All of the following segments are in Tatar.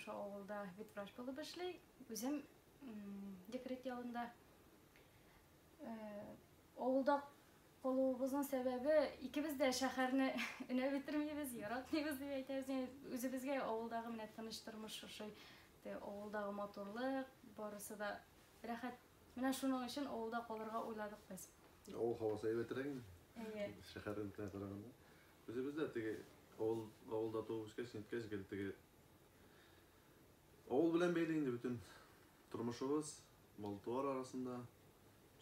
шушы авылда ветврач булып эшли. Үзем декрет ялында. Авылда калуыбызның сәбәбе, икебез дә шәһәрне өнәп бетермибез, яратмыйбыз дип әйтәбез. Үзебезгә авылдагы менә тыныч тормыш ошый. Авылдагы матурлык, барысы да рәхәт. Менә шуның өчен авылда калырга уйладык без. Авыл һавасы әйбәтрәк инде. Әйе. Шәһәрнекенә караганда. Үзебез дә теге авыл авылда туып үскәч, ниткәч, гел теге авыл белән бәйле инде бөтен тормышыбыз, мал-туар арасында,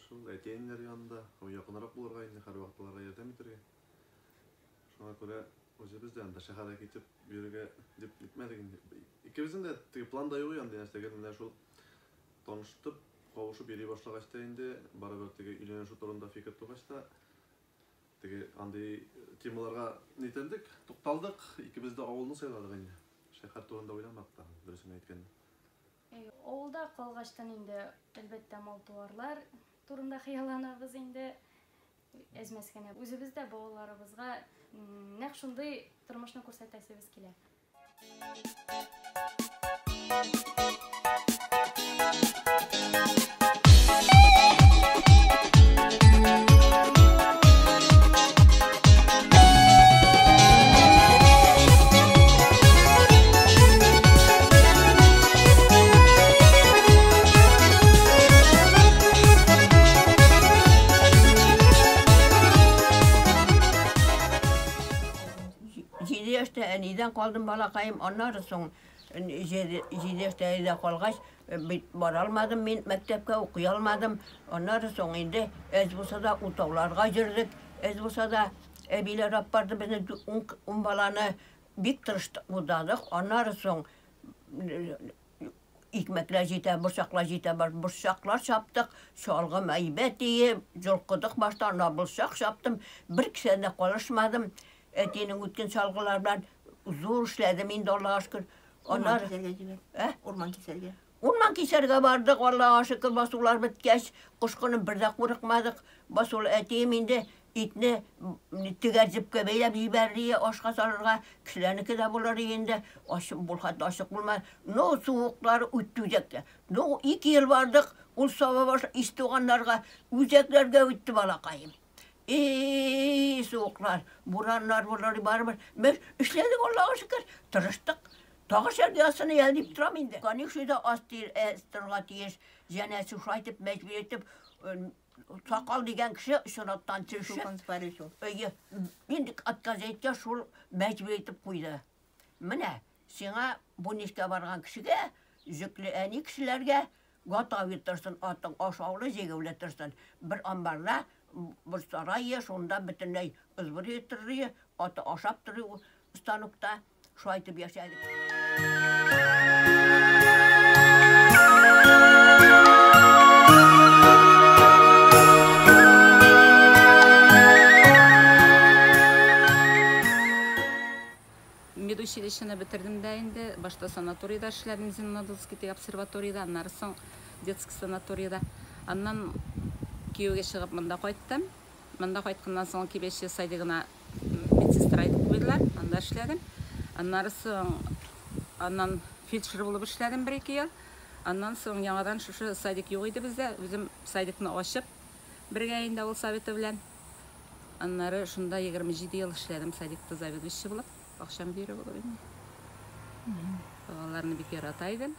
шул әти-әниләр янында, якынрак булырга инде, һәрвакыт аларга ярдәм итәргә. Шуңа күрә үзебез дә анда шәһәргә китеп йөрергә дип нитмәдек инде. Икебезнең дә теге планда юк андый нәрсә, гел менә шул таныштып, кавышып йөри башлагач та инде, барыбер теге өйләнешү турында фикер тугач та, теге андый темаларга нителдек, тукталдык, икебез дә авылны сайладык инде. Шәһәр турында уйламадык та, дөресен әйткәндә. Авылда калгачтан инде, әлбәттә, мал-туарлар турында хыялланабыз инде. Әзмәс кенә. Үзебез дә балаларыбызга нәкъ шундый тормышны күрсәтәсебез килә. Җиде яшьтә әнидән калдым, балакаем. Аннары соң җиде яшьтә әнидән калгач, бит бара алмадым мин мәктәпкә, укый алмадым. Аннары соң инде әз булса да утауларга йөрдек. Әз булса да әбиләр алып барды безне, ун баланы. Бик тырыштык, удадык. Аннары соң икмәкләр җитә, борчаклар җитә, борчаклар чаптык, чалгым әйбәт ие, җолкыдык башта, аннары борчак чаптым, бер кешедән дә калышмадым. Әтинең үткен чалгылар белән зур эшләдем инде, Аллага шөкер. Урман кисәргә җибәр. Ә? Урман кисәргә. Урман кисәргә бардык, Аллага шөкер, басулар беткәч, кыш көне бер дә курыкмадык. Басулы әтием инде итне тегәр җепкә бәйләп җибәрде ашка салырга, кешеләрнеке дә булыр инде, ачык булса да ачык булмас. Ну, суыклар үтте үзәккә. Ну, 2 ел бардык, ул сава баш Иштуганнарга, үзәкләргә үтте балакаем. И, суыклар, бураннар булыр, барыбер. Без эшләдек, Аллага шөкер, тырыштык. Тагы шәргә язсын я дип торам инде. Конечно да аз торырга тиеш. Җәнәсе шулай итеп мәҗбүр итеп, сакал дигән кеше чираттан төшеп. Әйе, инде отказ әйткәч, шул мәҗбүр итеп куйды. Менә сиңа бу нишкә барган кешегә, җөкле әни кешеләргә готовый торсын, атың ашаулы, җигүле торсын. Бер амбарда бер сарай, шунда бөтенләй ызбырый торыр, аты ашап торыр станокта. Шулай итеп яшәдек. Медучилищены бетердем дә инде. Башта санаторийда эшләдем, Зеленодольский обсерваториядә, аннары соң детский санаторийда. Аннан кияүгә чыгып монда кайттым. Монда кайтканнан соң Кибәче садигына медсестра итеп куйдылар, анда эшләдем. Аннары соң аннан фельдшер булып эшләдем 1-2 ел. Аннан соң яңадан шушы садик юк иде бездә. Үзем садикны ачып бергә инде авыл советы белән. Аннары шунда 27 ел эшләдем садикта заведующий булып, бакча мөдире булып инде. Балаларны бик ярата идем.